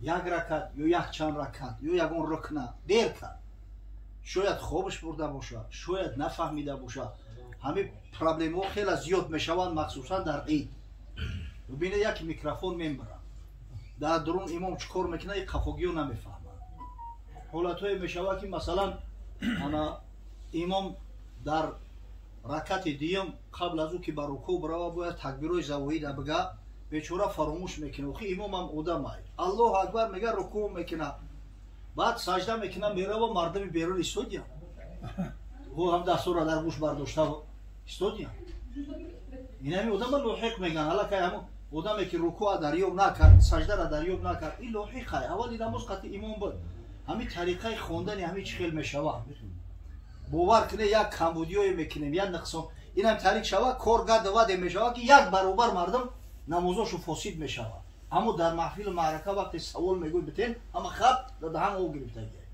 Як ракат ё як чанд ракат ё ягон рукна дер кард, шояд хобаш бурда бошад, шояд нафаҳмида бошад. Ҳамин проблемаҳо хеле зиёд мешаванд, махсусан дар ид. Бибинед, як микрофон мембарад, дар дурун имом чӣ кор мекунад, и қафогиё намефаҳмад. Ҳолатҳое мешавад, ки масалан ана имом дар ракати дуюм қабл аз ӯ ки ба рукӯъ бирава, бояд такбирҳои завоида бига, бечора фаромӯш мекунад. Охи имомам одамай, Аллоҳу акбар мега, рукӯъ мекуна, баъд сажда мекуна, мерава, мардуми берун истодиям, ҳу ҳам дастора дар гӯш бардошта истодиям. Инами одама лоҳиқ меган. Аллакай ҳамун одаме ки рукӯа дарёб накард, саждара дарёб накард, ин лоҳиқай. Аввали намоз қатъи имом буд. Ҳамин тариқаи хондани ҳамин чӣ хел мешавад? Бовар кунед, як камбудиёе мекунем, як нуқсон. Инам тариқ шава, кор гадваде мешавад, ки як баробар мардум намозошу фосид мешавад. Аммо дар маҳфилу маърака вақте савол мегӯй битен, ҳама хаб дар даҳан об гирифтагия.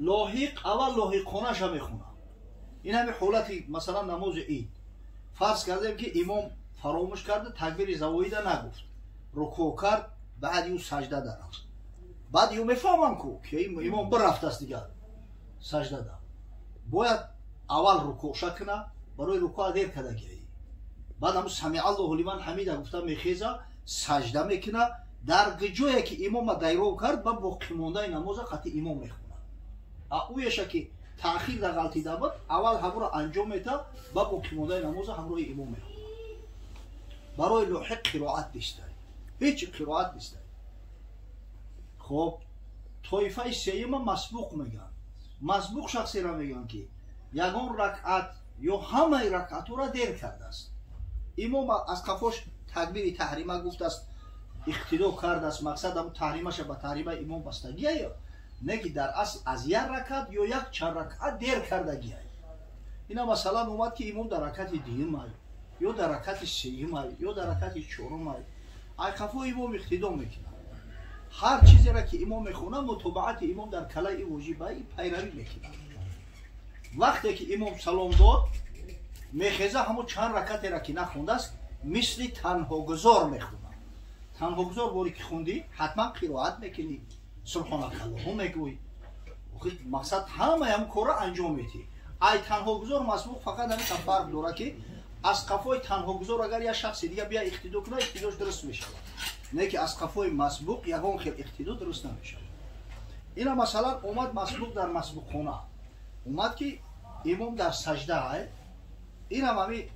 Лоҳиқ аввал лоҳиқхонаша мехонад. Ин ҳами ҳолати, масалан, намози ид, фарз кардем, ки имом фаромӯш карда, такбири завоида нагуфт, рукӯъ кард, баъди ӯ сажда даррафт. Баъд ё мефаҳмам ку, ки имом бирафтааст дигар саждада, бояд аввал рукӯъша куна, барои рукӯъ дер кардагиаи. Баъд ҳамун самиаллоҳу лиман ҳамида гуфта, мехеза, сажда мекуна. Дар ҷое ки имома дайров кард, ба боқимондаи намоза қатъи имом мехонад. А ӯеша ки таъхир да ғалтида буд, аввал ҳамуро анҷом мета, ба боқимондаи намоза ҳамроҳи имом мехонад. Барои лоҳиқ қироат нистай, ҳеҷ қироат нистай. Хоб, тоифаи сеюма масбуқ мегӯянд. Масбуқ шахсеро мегӯянд, ки ягон ракъат ё ҳамаи ракъатҳоро дер кардааст. Имом аз қафош такбири таҳрима гуфтааст, иқтидо кардааст. Мақсад, ҳамун таҳримаша ба таҳримаи имом бастагия ё не, ки дар асл аз як ракат ё як чанд ракъат дер кардагия. Ина масалан омад, ки имом дар ракати дуюмай ё дар ракати сеюмай ё дар ракати чорумай, ай қафо имом иқтидо мекунад. Ҳар чизеро ки имом мехонад, мутобаати имом дар калаи воҷиба, пайравӣ мекунад. Вақте ки имом салом дод, мехеза, ҳамон чанд ракатеро ки нахондааст, мисли танҳогузор мехонад. Танҳогузор боре ки хундӣ, ҳатман қироат мекунӣ, субҳонакаллоҳу мегӯй, мақсад, ҳамаи ҳам корро анҷом медиҳӣ. Ай танҳогузор масбуқ фақат ҳамин фарқ дорад, ки аз қафои танҳогузор агар як шахси дига бия иқтидо кунад, иқтидош дуруст мешавад, не ки аз қафои масбуқ ягон хел иқтидо дуруст намешавад. Ина масалан омад масбуқ дар масбуқхона, омад, ки имом дар сажда ай, инам ҳами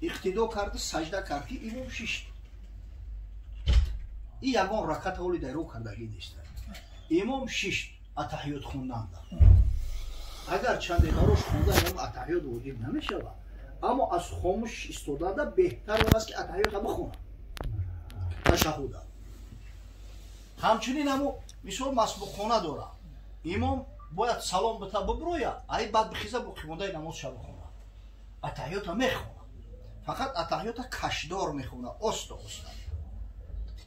иқтидо кард, сажда кард, ки имом шишт. И ягон ракат ҳоли дайров кардагӣ нест. Имом шишт атаҳиёт хонданда. Агар чанде барош хондан атаҳиёт воҷиб намешавад, аммо аз хомӯш истоданда беҳтар он аст, ки атаҳиёта бихонад, ташаҳуда. Ҳамчунин ҳамо мисол масбуқхона дора, имом бояд салом бита, биброя, ай баъд бихеза, боқимондаи намозша бихонад. Атаҳиёта мехонад, фақат атаҳиёта кашдор мехонад, оста оста,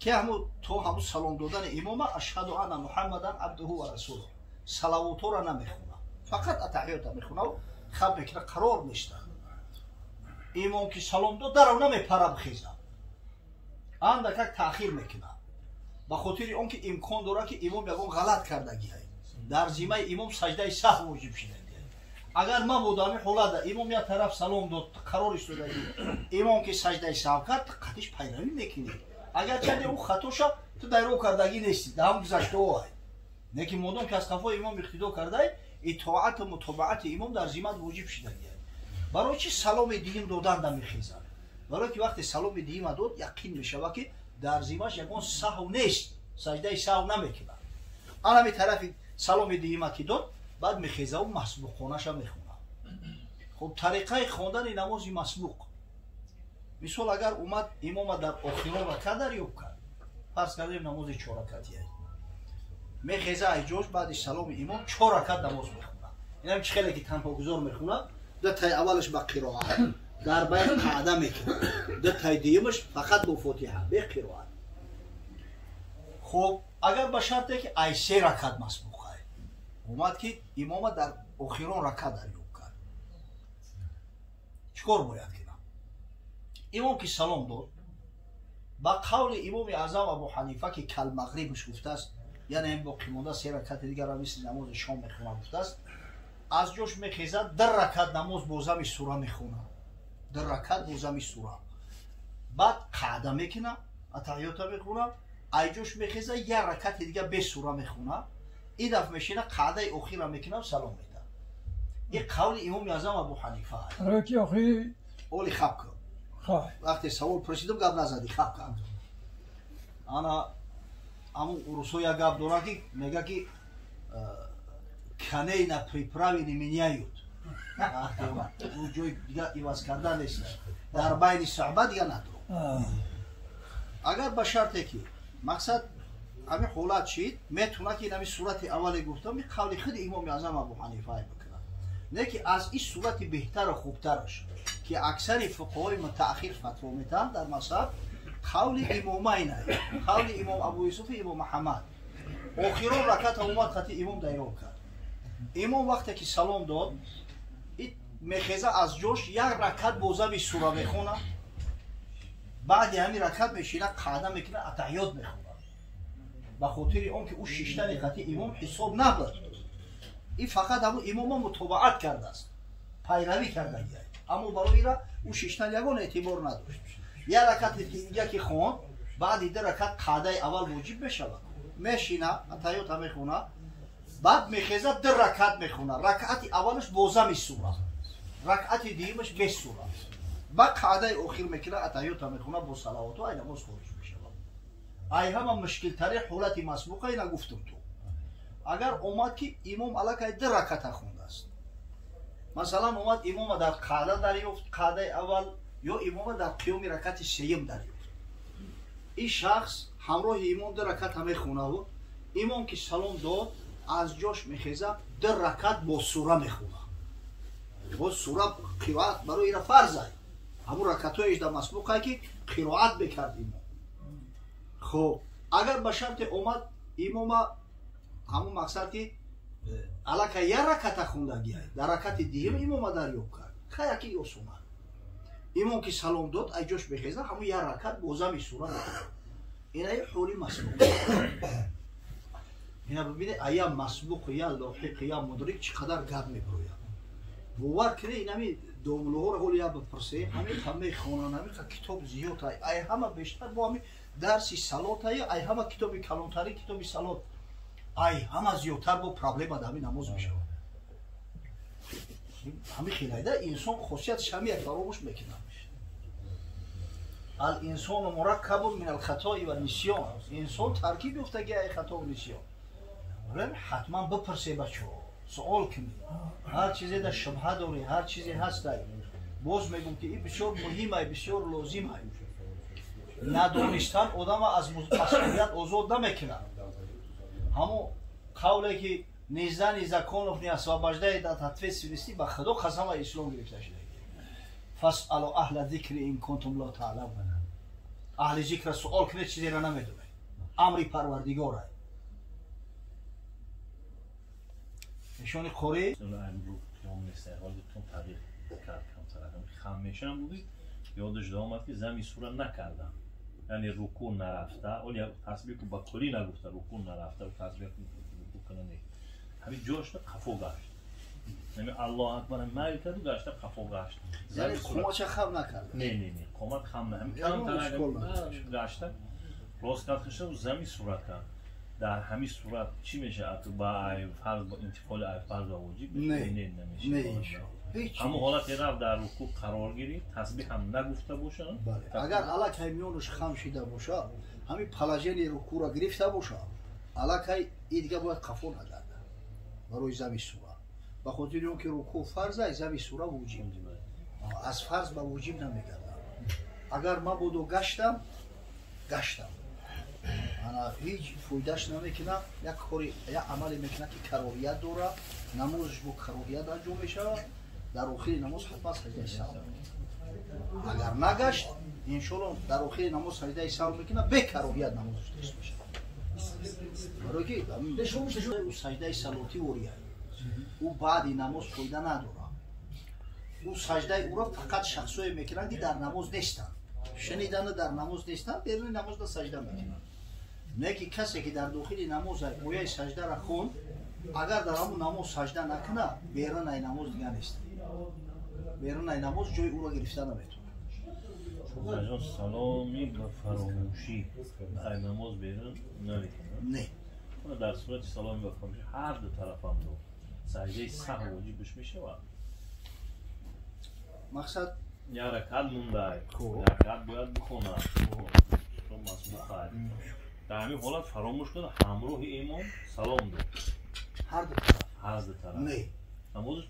ки ҳамо то ҳамо салом додани имома ашҳаду анна муҳаммадан абдуҳу ва расулуҳ салавотҳоро намехонад, фақат атаҳиёта мехонад, хаб мекунад, қарор мешта. Имом ки салом дод, дарав намепара, бихеза, андакак таъхир мекунад, ба хотири он ки имкон дорад, ки имом ягон ғалат кардагиай, дар зимаи имом саждаи саҳв воҷиб шидагиай. Агар мабода ҳамин ҳолата имом як тараф салом дод, қарор истодагӣ, имом ки саждаи саҳв кард, қатиш пайравӣ мекунӣ. Агарчанде ӯ хатоша ту дайров кардагӣ нестӣ, даҳам гузаштаоай, не ки модом ки аз қафои имом иқтидо кардай, итоату мутобаати имом дар зимат воҷиб шидагиай. Барои чи саломи дуюм доданда мехезад? Барое ки вақте саломи дуюма дод, яқин мешавад, ки дар зимаш ягон саҳв нест, саждаи саҳв намекунад. Анами тарафи саломи дуюма ки дод, баъд мехезаву масбуқхонаша мехонад. Хуб, тариқаи хондани намози масбуқ. Мисол, агар омад, имома дар охирон ракат дарёб кард, фарз кардем, намози чорракатия, мехеза айҷош, баъди саломи имом чор ракат намоз мехонад. Инам чӣ хеле ки танҳогузор мехонад: ду тай аввалаш ба қироат, дар байн қаъда мекунад, ду тай дуюмаш фақат бо фотиҳа, бе қироат. Хуб, агар ба шарте ки ай се ракат масбуқай, омад, ки имома дар охирон ракат дарёб кард, чӣ кор бояд кунад? Имом ки салом дод. Ба қавли имоми аъзам Абу Ҳанифа ки калмағрибш гуфтааст, яъне ин боқимонда се ракати дигарро мисли намози шом мехонад гуфтааст, аз ҷош мехезад, ду ракат намоз бо зами сура мехонад, ду ракат бо зами сура, баъд қаъда мекунад, атаҳиёта мехонад, айҷош мехеза, як ракати дига бе сура мехонад, ин дафъ мешина, қаъдаи охира мекунад, салом медиҳад. Ин қавли имоми аъзам Абу Ҳанифа. Оли хаб кун, вақте савол пурсидам гап назадӣ, хаб кард. Ана ҳамун урусҳо як гап доранд, ки мега ки коней на приправе не меняют. Ӯ ҷои дига иваз кардан нест, дар байни суҳбат дига надорам. Агар ба шарте ки мақсад ҳамин ҳолат шид, метавонад ки ҳамин сурати аввале гуфтам, ин қавли худи имоми аъзам Абу Ҳанифа бикунад, не ки аз ин сурати беҳтару хубтараш ки аксари фуқаҳои мутааххир фатво метаҳанд дар мазҳаб, қавли имомайна, қавли имом Абу Юсуфи имом Муҳаммад. Охирон раката омад, хати имом дайроб кард. Имом вақте ки салом дод, мехеза аз ҷош, як ракат бо зами сура мехонад, баъди ҳамин ракат мешина, қаъда мекунад, атаҳиёт мехонад, ба хотири он ки ӯ шиштани хати имом ҳисоб набуд, ин фақат ҳамун имома мутобаат кардааст, пайравӣ кардагия, аммо барои ира ӯ шиштан ягон эътибор надошт. Як ракати дига ки хонд, баъди ду ракат қаъдаи аввал воҷиб мешавад, мешина, атаҳиёта мехонад, баъд мехеза, ду ракат мехонад, ракати аввалаш бо зами сура, ракати дуюмаш бе сура, баъд қаъдаи охир мекунад, атаҳиёта мехонад бо салавоту, ай намоз хориҷ мешавад. Ай ҳама мушкилтари ҳолати масбуқа ина гуфтум ту. Агар омад ки имом аллакай ду раката хондааст, масалан омад имома дар қаъда дарёфт, қаъдаи аввал, ё имома дар қиёми ракати сеюм дарёфт, ин шахс ҳамроҳи имом ду раката мехонаву имом ки салом дод, аз ҷош мехеза, ду ракат бо сура мехонад. Бо сура қироат барои ира фарз ай, ҳамун ракатҳоеш дар масбуқае ки қироат мекард имом. Хоб, агар ба шарте омад имома ҳамун мақсад ки аллакай як раката хондагиай, дар ракати дуюм имома дарёб кард, хаяки осона, имом ки салом дод, ай ҷош мехеза, ҳамун як ракат бо зами сура мехонад. Инаи ҳоли масбуқ. Ина бибинед, ая масбуқ, я лоҳиқ, я мудрик чӣ қадар гап мебирояд. Бовар кунед, инами домулоҳоро ҳоли я бипурсем, ҳамин қа мехонанд, ҳамин қа китоб зиёд ай, ай ҳама бештар бо ҳамин дарси салот ай, ай ҳама китоби калонтарин китоби салот, ай ҳама зиёдтар бо проблема дар ҳамин намоз мешавад. Ҳамин хелайда инсон хосияташ ҳамияк фаромӯш мекунад. Ал-инсону мураккабун мин ал-хатои ва нисён, инсон таркиб ёфтаги ай хато нисён. Ҳатман бипурсе бачаҳо, суол кунед, ҳар чизе дар шубҳа дорӣ, ҳар чизе ҳастай. Боз мегӯм ки ин бисёр муҳимай, бисёр лозимай. Надонистан одама аз масъулият озод намекунад. Ҳамон қавле ки незнание законов не освобождает от ответственности, ба худо қасама ислом гирифта шуда. Фасъалу аҳла зикри ин кунтум ла таъламун, аҳли зикра суол кунед, чизеро намедонед, амри парвардигорай. нишони қорӣ хам мешам буди, ёдаш омад ки зами сура накардам, яъне рукӯъ нарафта, оли тасбиҳ ба куллӣ нагуфта, рукӯъ нарафта, тасбиҳ рукӯъ кана не, ҳамин ҷошта қафо гашт, яъне Аллоҳ акбар майл карду гашта қафо гашт, яъне қоматша хам накард. Не, не, не, қомат хам на, ҳамин камтар гашта рост кард хиша, зами сура кард. Дар ҳамин сурат чӣ мешавад? Ба фарз интиқоли фарз ба воҷиб не, намешавад. Ҳамон ҳолате рафт дар рукӯъ қарор гирифт, тасбиҳ ҳам нагуфта бошад. Агар аллакай миёнаш хам шида бошад, ҳамин положение рукӯъро гирифта бошад, аллакай и дига бояд қафо нагардад барои зами сура, ба хотири он ки рукӯъ фарз ай, зами сура воҷиб, аз фарз ба воҷиб намегардад. Агар мабодо гаштам, гаштам, ана ҳеҷ фоидаш намекунад, як кори, як амале мекунад ки кароҳият дорад, намозаш бо кароҳият анҷом мешавад, дар охири намоз ҳатман саҷдаи саҳв. Агар нагашт, иншоалло дар охири намоз саҷдаи саҳв мекунад, бе кароҳият намозаш дуруст мешавад. Барои ки ӯ саҷдаи салотӣ вория, ӯ баъди намоз фоида надорад. Ӯ саҷдаи ӯро фақат шахсое мекунанд ки дар намоз нестанд. Шунидана дар намоз нестанд, беруни намозда сажда мекунанд. Не ки касе ки дар дохили намоз ояи саждара хонд, агар дар ҳамун намоз сажда накунад, берунаи намоз дигар нест. Берунаи намоз ҷои ӯро гирифта наметавонад. Ҷон, саломи ба фаромӯшӣ дар намоз берун намекунад? Не. Дар сурати саломи ба фаромӯшӣ ҳар ду тарафам ду саждаи саҳв воҷибш мешавад. Мақсад як ракат монда, ракат бояд бихонад, масбуқ. Дар ҳамин ҳолат фаромӯш кунад, ҳамроҳи имом салом дод. Ҳар ду тараф. Ҳар ду тараф. Не. Намозаш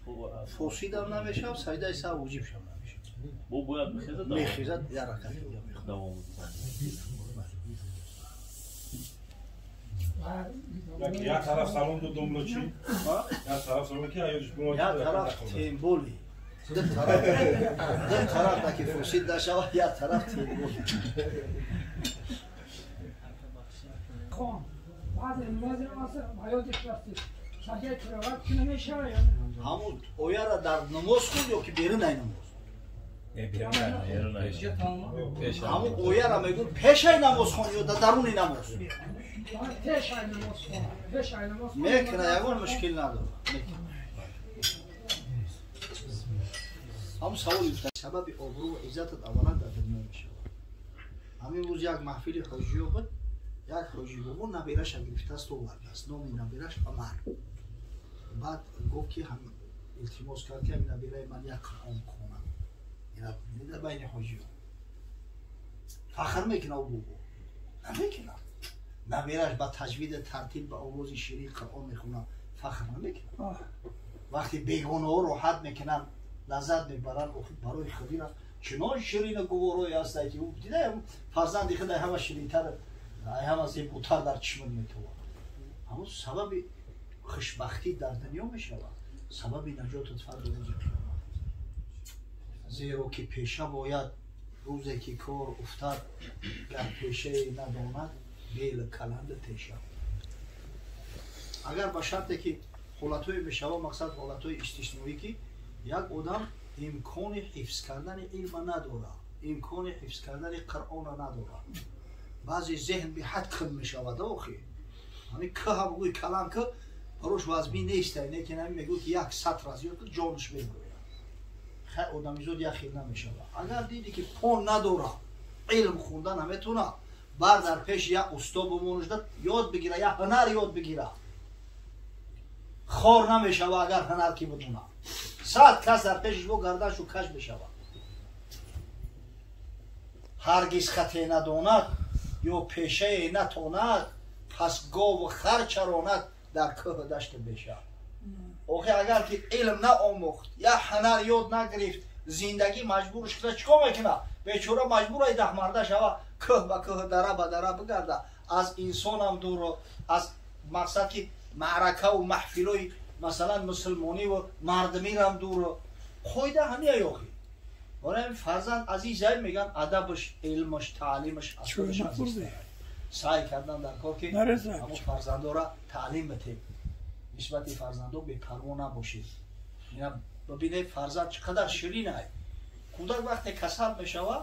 фосидам намешавад, саждаи саҳв воҷибшам намешавад. Бо бояд бихезад, мехезад, як ракат дига мехонад. Давом. Як тараф салом дод, домло чӣ? Як тараф салом ки аёдиш бумад. Як тараф темболи. Ду тараф таки фосид нашавад, як тараф темболи. Хон, баъзе намози аср ҳаётиш рафтид. Саждаи тиловат ки намешавад ё? Ҳамун ояра дар намоз хунд ё ки берунаи намоз? Ҳамун ояра мегӯн пешаи намоз хон ё дар даруни намоз? Пешаи намоз хон. Пешаи намоз хон. Мекуна, ягон мушкил надорад. Ҳамун саволи сабаби обрӯ ва иззатат аввалан дар дунё мешавад. Ҳамин рӯз як маҳфили ҳоҷиё буд, як ҳоҷи бобо набираша гирифтааст, овардааст. Номи набираш Умар. Баъд гуфт ки ҳам илтимос кард ки ҳамин набираи ман як Қуръон хонад. Ина дар байни ҳоҷиё фахр мекунад ӯ бобо. Намекунад. Набираш ба таҷвиди тартиб ба овози ширин Қуръон мехонад, фахр намекунад. Вақте бегонаҳо роҳат мекунанд, лаззат мебаранд, охир барои худира чунон ширину гуворое ҳастанд ки ӯ дида фарзанди худ ҳама ширинтар, ҳама зеботар дар чишмат метавонад. Ҳамон сабаби хушбахтӣ дар дунё мешавад, сабаби наҷотат фарди рӯзи қиёмат. Зеро ки пеша бояд рӯзе ки кор уфтад, гар пешае надонад, бел каланда теша. Агар ба шарте ки ҳолатҳое мешавад, мақсад ҳолатҳои истисноӣ ки як одам имкони ҳифз кардани илма надорад, имкони ҳифз кардани Қуръона надорад. Баъзе зеҳн беҳад кун мешавад охи. Ҳамин кӯҳа бигӯй калан кӯ барош вазмин нест, лекин ҳамин мегӯй ки як сатр аз ёд ҷонаш мебурад. Хай одамизод як хел намешавад. Агар диди ки пон надорад, илм хонда наметавонад, бар дар пеши як усто бимонушда ёд бигира, як ҳунар ёд бигира. Хор намешавад агар ҳунар ки бидонад. 100 кас дар пешиш бо гардашу каш мешавад. Ҳаргиз хате надонад ё пешае натонад, пас гову хар чаронад дар кӯҳу дашти беша. Охи агар ки илм наомӯхт, як ҳунар ёд нагирифт, зиндагӣ маҷбурш кунад, чӣ кор мекунад? Бечора маҷбур ай даҳмарда шава, кӯҳ ба кӯҳ, дара ба дара бигарда, аз инсонам дуру, аз мақсад ки маъракаву маҳфилои масалан мусулмониву мардумирам дуру. Қоида ҳамия охи. Барои фарзанд азизай меган адабаш, илмаш, таълимаш аз худаш азиз. Саъй кардан дар кор ки ҳамон фарзандора таълим битем. Нисбати фарзандо бепарво набошед. Ина бибинед фарзанд чӣ қадар ширин ай. Кӯдак вақте касал мешавад,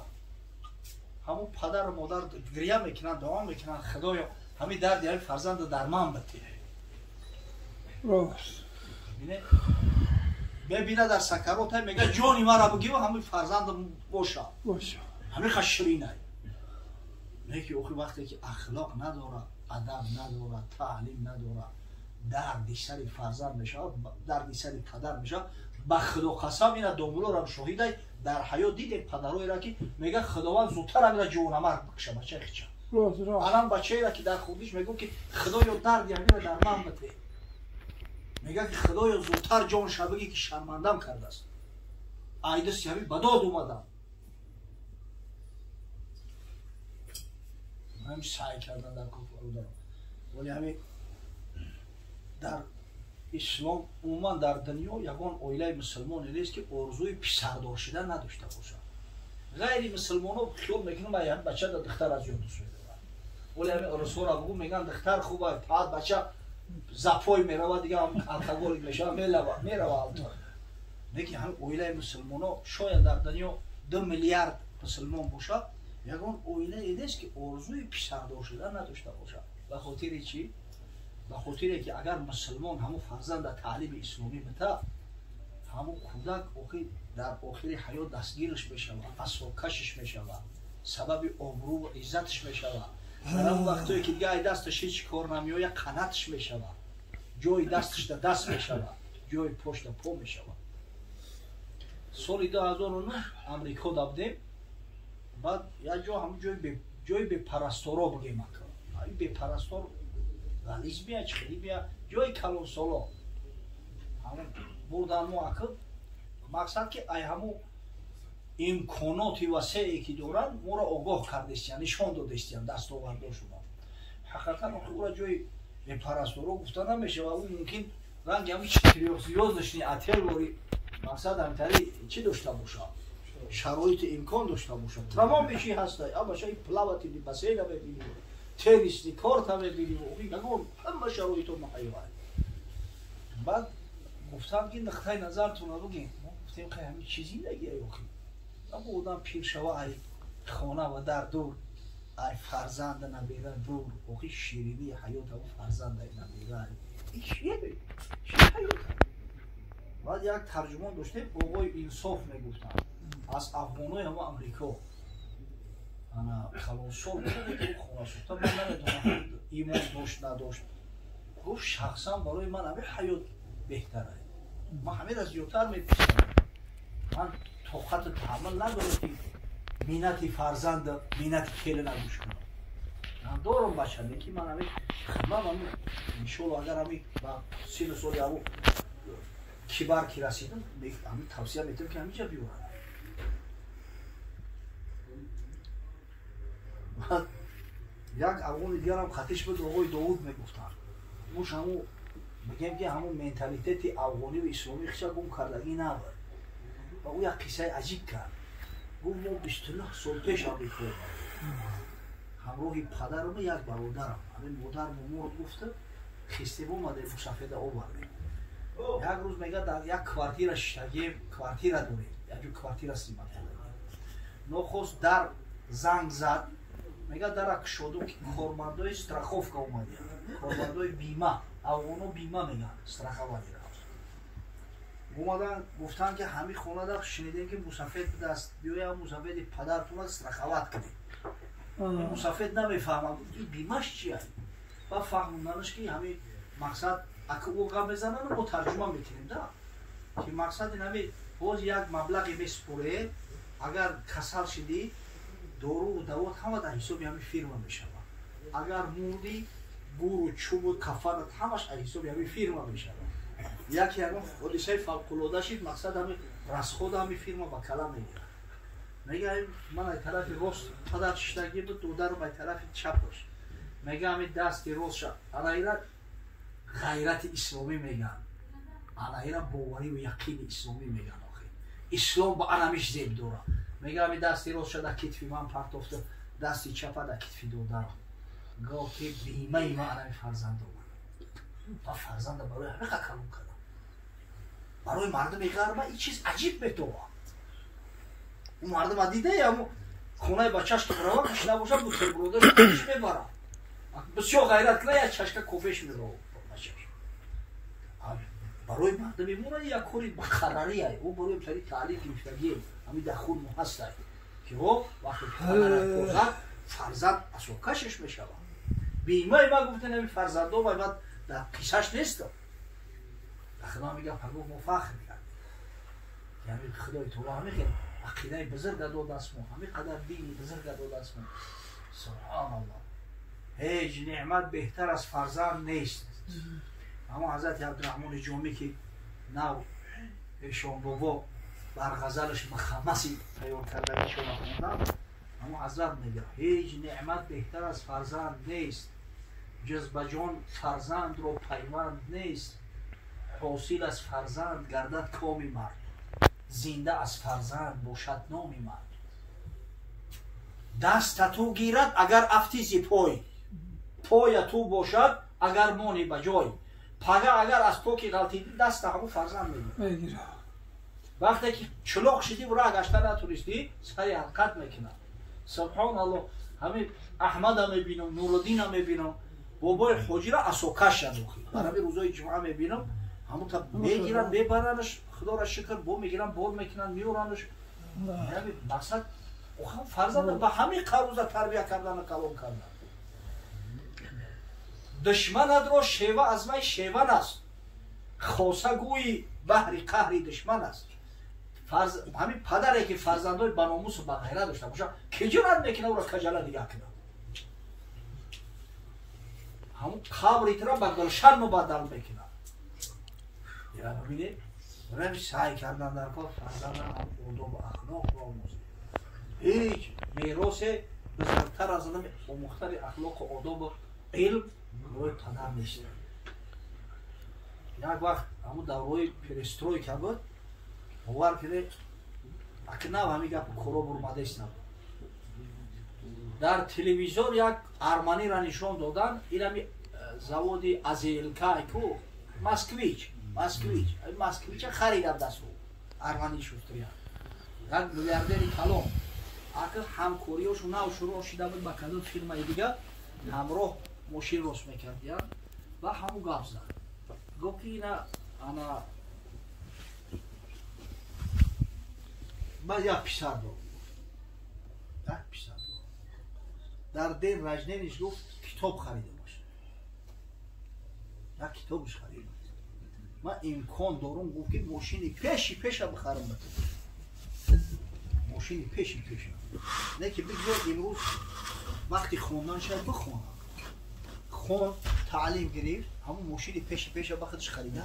ҳамон падару модар гиря мекунанд, дуо мекунанд, Худоё ҳамин дарди ҳамин фарзандро дармон бите. Бибинед мебинад дар сакарота, мегӯяд ҷони маро бигир, ҳамин фарзандам боша. Ҳамин ха ширин ай. Лекин охир вақте ки ахлоқ надорад, адаб надорад, таълим надорад, дарди сари фарзанд мешавад, дарди сари падар мешавад. Ба Худо қасам ина домулорам шоҳидай, дар ҳаёт дидем падароеро ки мегӯяд Худованд зудтар ҳамина ҷонамарг бикша бачаи хича. Анам бачаеро ки дар хурдиш мегӯ ки Худоё дарди ҳамина дар ман бите. Мегӯяд ки Худоё зудтар ҷон шабагӣ ки шармандам кардааст. Айдиси ҳамин ба дод омадам. Ҳамин саъй кардан дар кор бародарам. Вале ҳамин дар ислом умуман дар дунё ягон оилаи мусулмоне нест ки орзуи писардор шудан надошта бошад. Ғайри мусулмонҳо хиёл мекунанд ҳамин бача да духтар аз ёд дӯст медорад. Вале ҳамин русҳоро бигӯ мегӯянд духтар хуб аст, баъд бача запой меравад, дига алкоголик мешавад, мерава алтор. Лекин ҳамин оилаи мусулмонҳо шояд дар дунё 2 миллиард мусулмон бошад, Ягон оилае нест ки орзуи писардор шудан надошта бошад. Ба хотири чӣ? Ба хотире ки агар мусулмон ҳамун фарзанда таълими исломӣ бита, ҳамун кӯдак охир дар охири ҳаёт дастгираш мешавад, асокашиш мешавад, сабаби обрӯву иззаташ мешавад. Дар ҳамон вақтое ки дига ай дасташ ҳеҷ кор намеояд, қанаташ мешавад, ҷои дасташ да даст мешавад, ҷои пош да по мешавад. Соли 2009 Амрико да будем, баъд як ҷо ҳамун ҷои бепарасторо бигем, бепарастор ғализ бия, чихелӣ бия, ҷои калонсоло ҳамун бурдан мо акл. Мақсад ки ай ҳамун имконоти васеъе ки доранд моро огоҳ кардестиян, нишон додестиян дастовардошуна. Ҳақиқатан ӯра ҷои бепарасторо гуфта намешавад, ӯ мумкин ранги ҳамун четырёхзвёздочный отел вори мақсад ҳамтари чӣ дошта бошад, шароити имкон дошта бошад. Тамоми чӣ ҳаста, абаша и плавательный бассейна мебинӣ, теннисный корта мебинӣ, ягон ҳама шароито муҳайё. Баъд гуфтам ки нуқтаи назартонро бигем. Мо гуфтем хай ҳамин чӣ зиндагие охи? Або одам пир шава, ай хона ва дар дур, ай фарзанда набера дур, охи ширинии ҳаёт ҳамун фарзанда набера. Ин чие? Чӣ ҳаёт? Баъд як тарҷумон доштем, оғои Инсоф мегуфтанд, аз афғонои ҳама Амрико. Ана калонсол буд, хонасӯхта, ман намедонам имон дошт надошт. Гуфт шахсан барои ман ҳамин ҳаёт беҳтар аст, ман ҳаминро зиёдтар меписандам. Ман тоқату таҳаммул надорам ки миннати фарзанда, миннати келина гӯш кунам. Ман дорам бача, лекин ман ҳамин хидмат, ҳамин иншоалло агар ҳамин ба сину соли ҳамун кибар ки расидам, ҳамин тавсия метавам ки ҳаминҷа биёрам. Баъд як афғони дигарам хатиш буд, оғои Довуд мегуфтанд. Муш ҳамун мегӯем ки ҳамун менталитети афғониву исломӣ хича гум кардагӣ набуд. Ва ӯ як қиссаи аҷиб кард. Гуфт мо 29 сол пеш Амрико ҳамроҳи падарам як бародарам, ҳамин модарам мурд, гуфта хистем омадем, мусафеда овардем. Як рӯз мега дар як квартира шиштагием, квартира дорем, як ҷо квартира снимат кардагием. Нохост дар занг зад, мега дара кушодум ки кормандои страховка омадиянд, кормандои бима, афғоно бима мегӯянд, страхование. Омадан гуфтанд ки ҳамин хонада шунидем ки мусафед будааст, биёям мусафеди падартонро страховать кунем. Мусафед намефаҳмад, ин бимаш чия? Ба фаҳмонданаш ки ҳамин мақсад ака ӯ гап мезананд, мо тарҷума мекунем да, ки мақсад ин ҳамин боз як маблағе месупоред, агар касал шидӣ доруву давот ҳама дар ҳисоби ҳамин фирма мешавад, агар мурдӣ гуру чӯбу кафанат ҳамаш аз ҳисоби ҳамин фирма мешавад. Яке ягон ҳодисаи фавқулода шид, мақсад ҳамин расхода ҳамин фирма ба кала мегирад. Мега ман ай тарафи рост падар шиштагӣ буд, додарам ай тарафи чапаш. Мега ҳамин дасти ростша анаира ғайрати исломӣ мегӯянд, анаира бовариву яқини исломӣ мегӯянд. Охир ислом ба анамиш зеб дорад. Мега ҳамин дасти ростша дар китфи ман партофта, дасти чапа дар китфи додарам. Гуфт ки бимаи ман анами фарзанд омад. Ман фарзанда барои ҳамин калон кардам. Барои мардуми ғарба ин чиз аҷиб метовад. Ӯ мардума дидае ҳамун хонаи бачаш ки барава гӯш набошад, бутербродаш мебарад. Бисёр ғайрат кунад, як чашка кофеш мебарад бачаш. Барои мардуми мо як кори муқаррарие, ӯ барои сари таълим гирифтагие, ҳамин дар худ мо ҳастай ки ҳо вақте падарат фарзанд асокашаш мешавад. Бимаи ман гуфтан ҳамин фарзандо вай баъд дар қиссаш нестам. Ахир ман мегӯям пагоҳ мо фахр мекардем. Яъне Худои таоло ҳамин хел ақидаи бузурга додааст мо, ҳамин қадар дини бузурга додааст мо. Субҳаналлоҳ. Ҳеҷ неъмат беҳтар аз фарзанд нест. Аммо ҳазрати Абдураҳмони Ҷомӣ ки нав эшонбобо бар ғазалаш мухаммаси тайёр кардагишона хондам, аммо ҳазрат мегӯяд ҳеҷ неъмат беҳтар аз фарзанд нест, ҷуз ба ҷон фарзандро пайванд нест, ҳосил аз фарзанд гардад коми мард, зинда аз фарзанд бошад номи мард. Даста ту гирад агар афти зи пой, поя ту бошад агар мони ба ҷой. Пага агар аз поки ғалтидӣ даста ҳамун фарзанд мегирад. Вақте ки чулоқ шидӣ, ура гашта натунистӣ, сари ҳаракат мекунад. Субҳоналлоҳ, ҳамин Аҳмада мебинам, Нуруддина мебинам, бобои ҳоҷира асокашан охи. Бар ҳамин рӯзои ҷумъа мебинам, ҳамон та мегиранд, мебаранаш, худоро шукр, бо мегиранд, бор мекунанд, меоранаш. Ҳамин мақсад охам фарзанда ба ҳамин қаруза тарбия кардану калон кардан. Душманатро шева аз вай шеван аст, хоса гӯи баҳри қаҳри душман аст. Ҳамин падаре ки фарзандои ба номусу ба ғайрат дошта бошад, ки ҷуръат мекунад ӯро каҷала нигоҳ кунад? Ҳамун қабри туро ба гулшан мубаддал мекунад. Бибинед, рами саъй кардан дар кор фарзандам одобу ахлоқро омӯзед. Ҳеҷ меросе бузургтар аз омӯхтани ахлоқу одобу илм барои падар нест. Як вақт ҳамун давраи перестройка буд, бовар кунед, аки нав ҳамин гапу коро бурмадест набуд. Дар телевизор як арманира нишон додан, инами заводи АЗЛК ку Москвич, Москвич, Москвича харидам дасту армани шустрия. Як миллиардери калон. Аки ҳамкориёшу нав шуруъ шида буд ба кадом фирмаи дига, ҳамроҳ мошин рост мекардиянд ва ҳамун гап зад. Гуфт ки ина ана ман як писар дорам. Як писар дорам. Дар ден рождениш гуфт китоб харида бошад. Як китобш харида. Ман имкон дорам, гуфт ки мошини пеши пеша бихарам ба ту. Мошини пеши пеша. Не ки бигзор имрӯз вақти хондан шояд бихонам. Хон, таълим гирифт, ҳамон мошини пеши пеша ба худаш харида.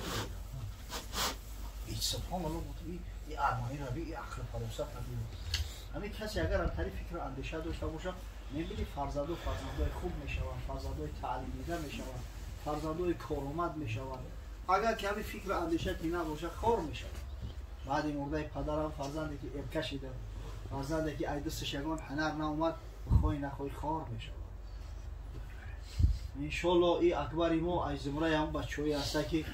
Субҳоналлоҳ, ин арманира би, ин ақли фаросат би. Ҳамин касе агар аз тариқи фикру андеша дошта бошад, мебини фарзандо фарзандои хуб мешаванд, фарзандои таълимдида мешаванд, фарзандои коромад мешаванд. Агар ки ҳамин фикру андеша ки набошад, хор мешавад. Баъди мурдаи падарам фарзанде ки эрка шида, фарзанде ки ай дасташ ягон ҳунар наомад, бихоҳӣ нахоҳӣ хор мешавад. Иншолло и акбари мо аз зумраи ҳамон бачаҳое ҳаста ки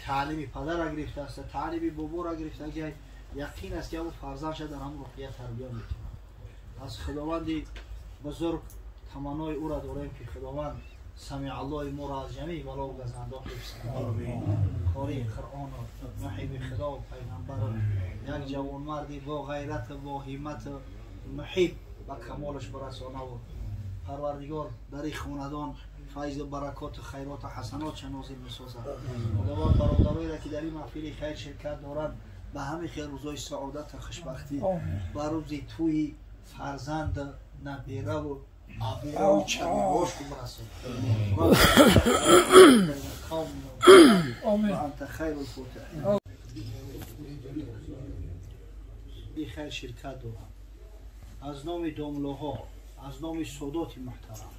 таълими падарро гирифтааста, таълими боборо гирифта, ки яқин аст ки ҳамон фарзандша дар ҳамон рӯҳия тарбия мекунад. Аз худованди бузург таманнои ӯро дорем ки худованд самиаллоҳи моро аз ҷамеи балову газандо ҳифз кунад. Қории Қуръону муҳиби худову пайғамбару як ҷавонмарди бо ғайрату бо ҳиммату муҳиб ба камолаш барасонаву парвардигор дар ин хонадон файзу баракоту хайроту ҳасанотша нозил бисозад. Худованд бародароеро ки дар ин маҳфили хайр ширкат доранд ба ҳамин хел рӯзои саодату хушбахтӣ, ба рӯзи тӯи фарзанд, набераву абераву чабиҳошу бирасонад. Анта хайрул фотиҳин. Хайр ширкат доранд аз номи домлоҳо, аз номи содоти муҳтарам,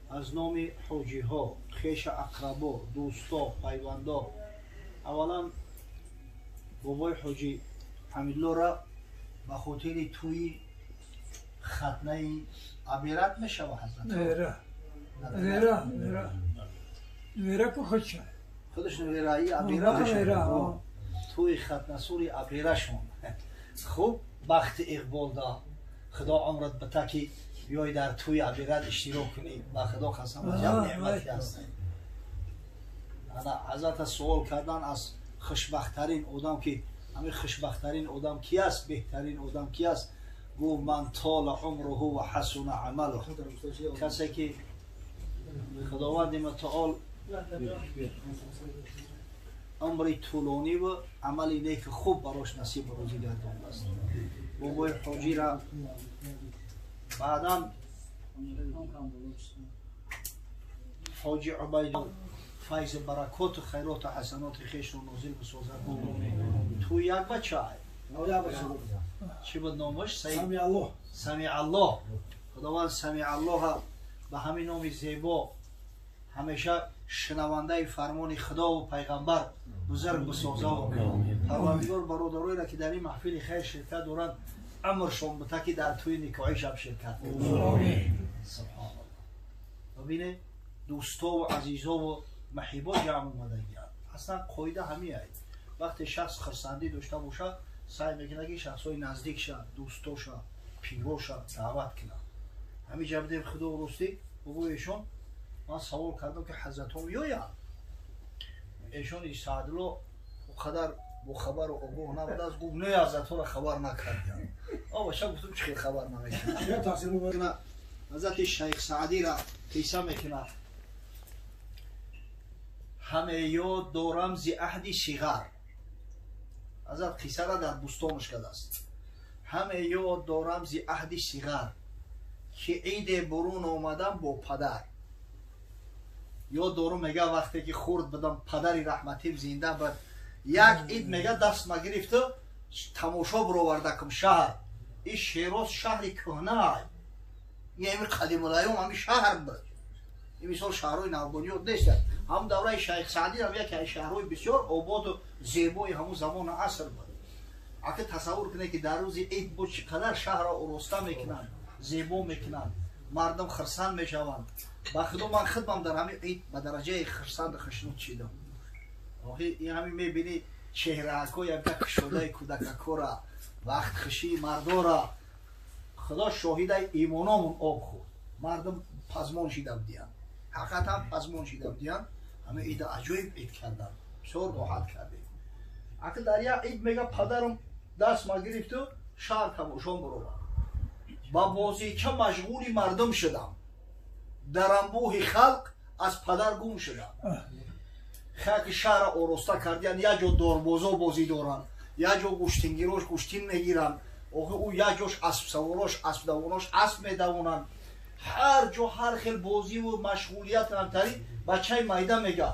аз номи ҳоҷиҳо, хеша ақрабо, дӯсто, пайвандо. Аввалан бобои ҳоҷи Ҳамидуллоро ба хотири тӯи хатнаи аберат мешава ҳазрат? Вера ку худша. Худаш невераи абера мешава. Тӯи хатнасури аберашон. Хуб бахти иқбол да. Худо умрат бита ки биёй дар тӯи аберат иштирок кунӣ. Ба худо қасам аҷаб неъмате ҳаст. Ана ҳазрата суол кардан аз хушбахттарин одам ки ҳамин хушбахттарин одам ки аст, беҳтарин одам ки аст, гуфт ман тола умруҳу ва ҳасуна амалуҳ. Касе ки худованди мутаол умри тӯлонӣ ва амали неки хуб барош насибу рӯзӣ гардондааст. Бобои ҳоҷира баъдан ҳоҷи Убайду файзу баракоту хайроту ҳасаноти хешро нозил бисозад. Ту як бача чӣ буд номаш? Самиаллоҳ. Самиаллоҳ. Худованд Самиаллоҳа ба ҳамин номи зебо ҳамеша шунавандаи фармони худову пайғамбар бузург бисозаву парвардигор бародароеро ки дар ин маҳфили хайр ширкат доранд амршон бита ки дар тӯи никоҳи шаб ширкат кунанд. Субҳоналлоҳ. Бибинед дӯстову азизову маҳибо ҷамъ омадагианд. Аслан қоида ҳамин аст. Вақте шахс хурсандӣ дошта бошад, саъй мекунад ки шахсҳои наздикша, дӯстоша, пироша даъват кунад. Ҳамин ҷа будем худо ростӣ бобо эшон ман савол кардам ки ҳазратҳо меоянд. Эшон Саъдулло он қадар бохабару огоҳ набудааст, гуфт не ҳазратҳоро хабар накардиям. Бача гуфтам чӣ хел хабар намекунад. Ҳазрати Шайх Саъдиро қисса мекунад. Ҳаме ёд дорам зи аҳди сиғар. Ҳазрат қиссаро дар бӯстонаш кардааст. Ҳаме ёд дорам зи аҳди сиғар ки иде бурун омадам бо падар. Ёд дорум мега вақте ки хурд будам падари раҳматим зинда буд. Як ид мега даст ма гирифту тамошо бировардакум шаҳр. Ин Шероз шаҳри кӯҳна, ин ҳами қадимулайём ҳами шаҳр буд. Ин мисол шаҳрҳои навбунёд нестанд. Ҳам давраи Шайх Саъдӣ ҳам яке аз шаҳрҳои бисёр ободу зебои ҳамун замону аср буд. Ака тасаввур кунед ки дар рӯзи ид бо чӣ қадар шаҳрро ороста мекунанд, зебо мекунанд, мардум хирсанд мешаванд. Ба худо ман худмам дар ҳамин ид ба дараҷаи хирсанду хушнуд шидам. Охи ин ҳамин мебинӣ чеҳраакҳо якда кушодаи кӯдакакора, вақтхушии мардора. Худо шоҳидаи имономон об хӯрд. Мардум пазмон шида будиянд. Ҳақиқатан пазмон шида будиянд. Ҳамин ида аҷоиб ид карданд. Бисёр роҳат кардем. Ака дар як ид мега падарам даст ма гирифту шаҳр тамошон баровард. Ба бозича машғули мардум шудам. Дар анбӯҳи халқ аз падар гум шудам. Хаки шаҳрро ороста кардиянд, як ҷо дорбозо бозӣ доранд, як ҷо гӯштингирош гӯштин мегиранд, охи ӯ як ҷош аспсаворош аспдавонош асп медавонанд. Ҳар ҷо ҳар хел бозиву машғулият ҳамтари бачаи майда мега.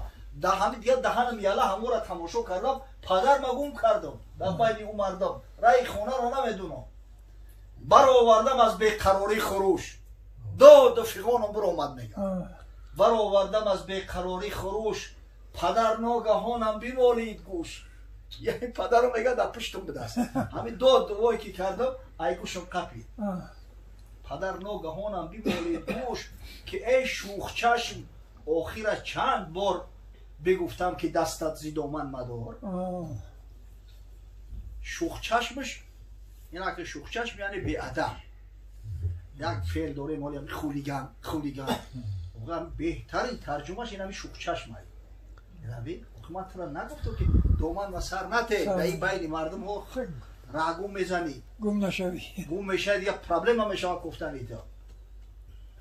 Даҳани дигар даҳанам яла ҳаморо тамошо кардам, падарма гум кардам дар байни ӯ мардум. Раи хонаро намедунам. Баровардам аз беқарорӣ хуруш. Доду фиғонам биромад мега. Баровардам аз беқарорӣ хуруш. Падар ногаҳонам бимолид гӯш. Яъне падарам мега дар пуштум будааст. Ҳамин дод дувое ки кардам, ай гӯшам қапид. Падар ногаҳонам бимолид гӯш ки эй шӯхчашм охира чанд бор бигуфтам ки дастат зи доман мадор. Шӯхчашмаш инаки шӯхчашм яъне беадаб. Як феъл дорем ҳоли ҳамин хулиган, хулиган. Беҳтарин тарҷумаш ин ҳамин шӯхчашм ай. Раби, ман туро нагуфтам ки доман ва сар нате, дар ин байни мардумҳо раҳгум мезанӣ. Гум нашавӣ. Гум мешавӣ, дигар проблема мешавад гуфтани то.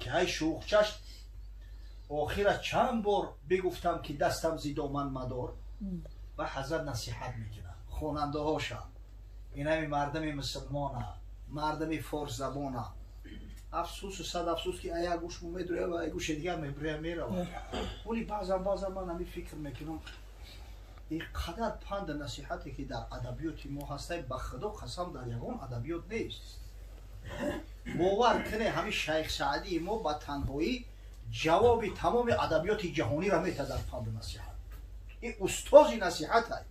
Ки ай шӯхчашм охира чанд бор бигуфтам ки дастам зи доман мадор. Ва ҳазрат насиҳат мекунад хонандаҳоша. Ин ҳами мардуми мусулмона, мардуми форсзабона. Афсусу сад афсус ки як гӯш медуря ва як гӯши дигар мебуря меравад. Вале баъзан ман ҳамин фикр мекунам ин қадар панду насиҳате ки дар адабиёти мо ҳастай, ба худо қасам дар ягон адабиёт нест. Бовар куне ҳамин Шайх Саъдии мо ба танҳоӣ ҷавоби тамоми адабиёти ҷаҳониро метаҳад дар панду насиҳат. Ин устози насиҳатай.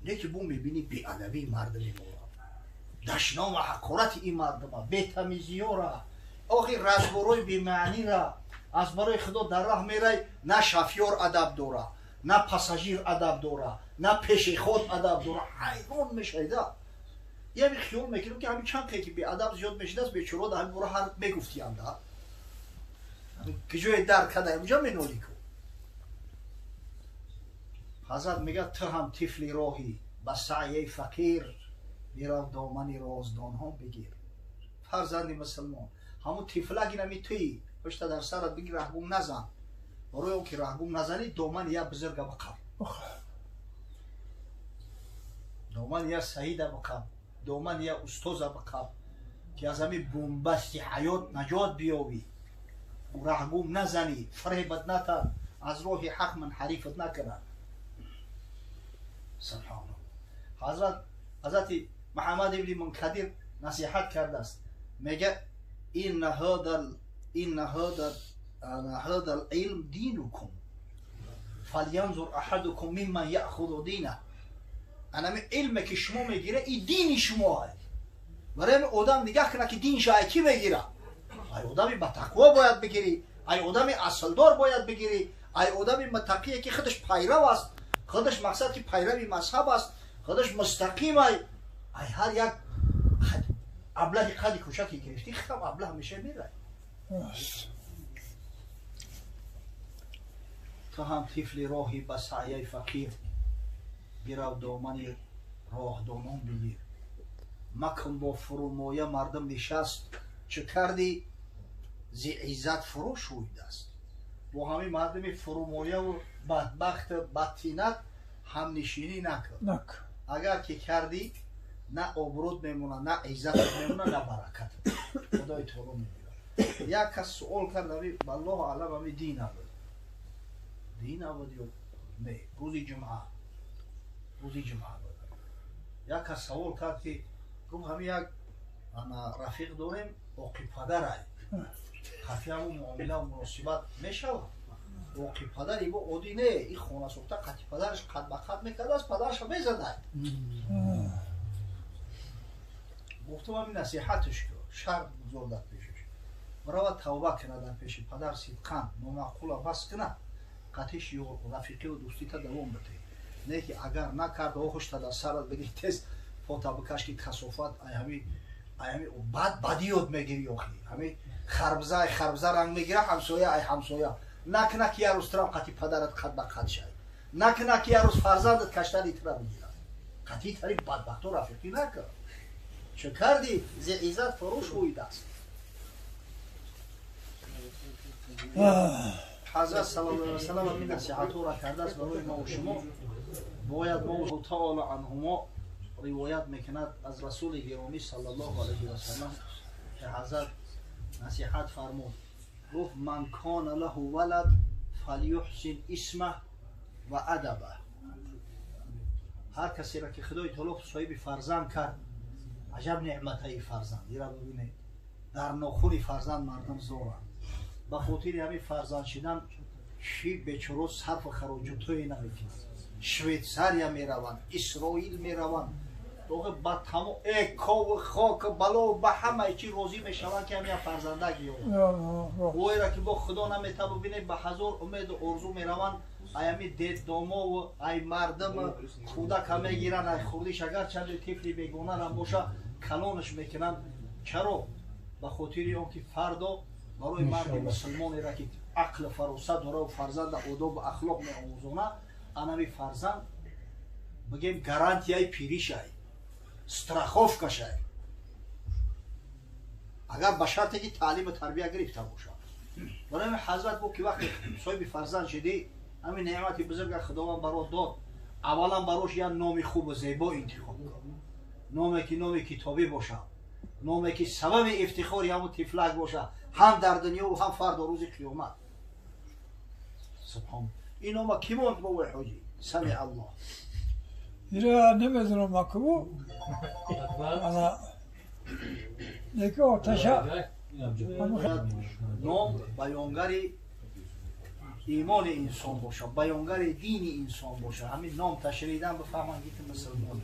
Не ки бу мебинӣ беадабии мардуми моро, дашному ҳақорати ин мардума, бетамизиёра, охи разборои бемаънира. Аз барои худо дар раҳ мерай, на шофёр адаб дора, на пассажир адаб дора, на пешеход адаб дора. Ҳайрон мешавида. Яъне хиёл мекунем ки ҳамин чанд ки беадаб зиёд мешидааст, бечораҳо дар ҳамин бора ҳар мегуфтиянда. Ки ҷое дарк када, инҷа менолӣ ку. Ҳазрат мегӯяд ту ҳам тифли роҳӣ, ба саъяи фақир бирав домани роздонҳо бигир. Фарзанди мусулмон, ҳамун тифлак инами туӣ, пушта дар сарат бигир, раҳгум назан. Барои он ки раҳгум назанӣ, домани як бузурга биқаб, домани як саида биқаб, домани як устоза биқаб, ки аз ҳамин бомбасти ҳаёт наҷот биёбӣ. Раҳгум назанӣ, фиребат натан, аз роҳи ҳақ манҳарифат накунад. Субҳоналлоҳ. Ҳазрати Муҳаммад ибни Мункадир насиҳат кардааст. Мега инна ҳадал илм динукум фалянзур аҳадукум мимман яъхузу динах. Анами илме ки шумо мегира, ин дини шумо аст. Барои ҳамин одам нигаҳ кунад ки динша ай кӣ мегира. Ай одами ба тақво бояд бигирӣ, ай одами аслдор бояд бигирӣ, ай одами муттақие ки худаш пайрав аст, худаш мақсад ки пайрави мазҳаб аст, худаш мустақим ай. Ай ҳар як Аблаҳи қади кӯчаке гирифтӣ, хам аблаҳ меша мерай. Ту ҳам тифли роҳӣ ба саъяи фақир, бирав домани роҳдонон бигир. Макун бо фурӯмоя мардум нишаст, чӣ кардӣ зи иззат фурӯ шӯидаст. Бо ҳамин мардуми фурӯмояву бадбахту бадтинат ҳамнишинӣ накун. Агар ки кардӣ, на обрӯд мемонад, на иззатат мемонад, на баракатат. Худои таоло мебинад. Як кас суол кард, валлоҳу аълам, ами дин набуд, дин набуд ё не, рӯзи ҷумъа, рӯзи ҷумъа буд. Як кас савол кард, ки гуфт, ҳамин як ана рафиқ дорем, оқи падарай, хафи ҳамун муомила муносибат мешавад? Оқи падар ибо оддӣ не, и хона сохта, қати падараш қад ба қад мекардааст, падараша мезадай. Гуфтам, ҳамин насиҳатш ку, шарт гузор дар пешаш, барава тавба кунад дар пеши падар сидқан, номаъқула бас кунад, қатиш рафиқиву дӯстита давом бите. Не ки агар накард, оҳушта дар сарат бигир, тез пота бикаш, ки касофат ай ҳами бад бадӣ ёд мегири. Охи ҳами харбза ай харбза ранг мегира, ҳамсоя ай ҳамсоя. Накуна ки як рӯз турам қати падарат қад ба қад шавӣ, накуна ки як рӯз фарзандат каштани тура бигирад. Қатъи тари бадбахто рафиқӣ накун. Чӣ кардӣ зи иззат фурӯ шӯидааст. Ҳазрат саллаллоҳу алайҳи васаллам ҳамин насиҳатҳоро кардааст барои мо шумо. Бояд мо таоло анҳумо ривоят мекунад аз расули гиромӣ саллаллоҳу алайҳи васаллам, ки ҳазрат насиҳат фармуд, гуфт: ман кона лаҳу валад фалюҳсин исмах ва адабах. Ҳар касеро ки худои таоло соҳиби фарзанд кард, аҷаб неъматаи фарзанд, ира бибинед, дар нохуни фарзанд мардум зоранд. Ба хотири ҳамин фарзанд шидан чӣ бечоро сарфу хароҷотҳое намекунанд, Швейтсария мераванд, Исроил мераванд, охи ба тамо экову хоку бало ба ҳамаи чӣ розӣ мешаванд, ки ҳамин фарзандак ёбанд. Оера ки бо худо намета, бибинед, ба ҳазор умеду орзу мераванд, ай ҳами детдомову ай мардум кӯдака мегиранд, ай хурдиш, агарчанде тифли бегонарам боша, калонаш мекунанд. Чаро? Ба хотири он ки фардо барои марди мусулмонеро ки ақлу фаросат дора, фарзанда одобу ахлоқ меомӯзона, анами фарзанд, бигем, гарантияи пиришай, страховкашай, агар ба шарте ки таълиму тарбия гирифта бошад. Барои ҳамин ҳазрат гуфт, ки вақте соҳиби фарзанд шудӣ, ҳамин неъмати бузурга худованд барот дод, аввалан барош як номи хубу зебо интихоб кун, номе ки номи китобӣ бошад, номе ки сабаби ифтихори ҳамун тифлак бошад ҳам дар дунёву ҳам фардо рӯзи қиёмат. Субҳон, ин нома кӣ монд, бобои ҳоҷӣ? Сами аллоҳ. Ира намедонам макбу. Ана неки оташа. Ном баёнгари имони инсон бошад, баёнгари дини инсон бошад. Ҳамин ном ташридан бифаҳманд, ки мусулмон.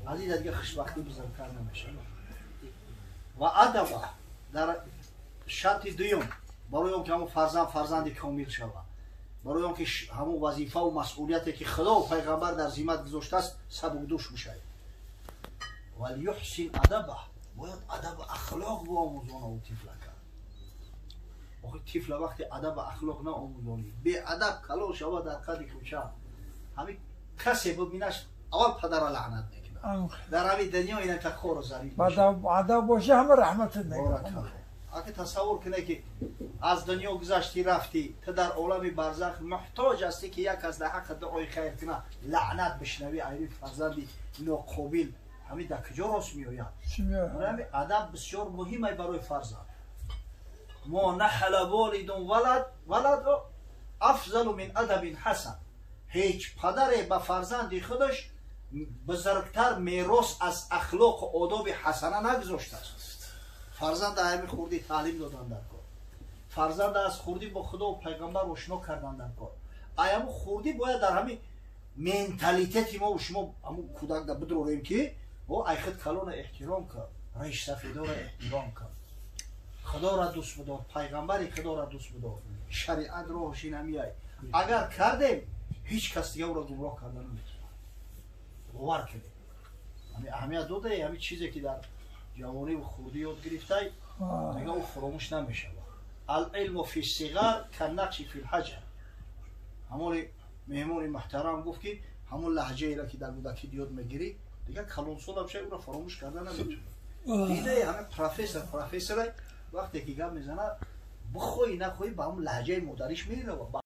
Аз ин дига хушбахтӣ бузургтар намешавад. Ва адаба, дар шарти дуюм, барои он ки ҳамон фарзанд фарзанди комил шавад, барои он ки ҳамон вазифаву масъулияте ки худову пайғамбар дар зиммат гузоштааст сабукдӯш бишавад, валюҳсин адаба, бояд адабу ахлоқ биомӯзона у тифлака. Охи тифла вақте адабу ахлоқ наомӯзонӣ, беадаб калон шавад, дар қади кӯча ҳамин касе бибинаш, аввал падара лаънат мекунад. Дар ҳамин дунё инака хору зарил. Адаб боша, ҳама раҳматат мекунад. Аки тасаввур кунед, ки аз дунё гузаштӣ, рафтӣ, ту дар олами барзах муҳтоҷ ҳастӣ, ки як кас дар ҳаққи дуои хайр кунад, лаънат бишнавӣ айри фарзанди ноқобил, ҳамин дар куҷо рост меояд? Ҳамин адаб бисёр муҳим ай барои фарзанд. Мо наҳала волидун валад валадо афзалу мин адабин ҳасан. Ҳеҷ падаре ба фарзанди худаш бузургтар мерос аз ахлоқу одоби ҳасана нагузоштааст. Фарзанда ҳамин хурдӣ таълим додан дар кор, фарзанда аз хурдӣ бо худову пайғамбар ошно кардан дар кор. Ай ҳамун хурдӣ бояд дар ҳамин менталитети мо шумо ҳамун кӯдакда бидорем, ки о ай худ калона эҳтиром кар, раишсафедора эҳтиром кар, худоро дӯст бидор, пайғамбари худоро дӯст бидор, шариат роҳаш инамияй. Агар кардем, ҳеҷ кас дига ӯро гумроҳ карда наметавонад. Бовар кунед, ҳамин аҳамият додае, ҳамин чизе ки дар Ҷавониву хурдӣ ёд гирифтай, дига ӯ фуромӯш намешавад. Алилму фи сиғар каннақши фи лҳаҷар. Ҳамони меҳмони муҳтарам гуфт, ки ҳамон лаҳҷаеро, ки дар кӯдакӣ ёд мегирӣ, дига калонсолам шай, ӯро фаромӯш карда наметавонӣ. Дидаи, ҳама профессорай, вақте ки гап мезанад, бихоҳӣ нахоҳӣ, ба ҳамон лаҳҷаи модариш мерава.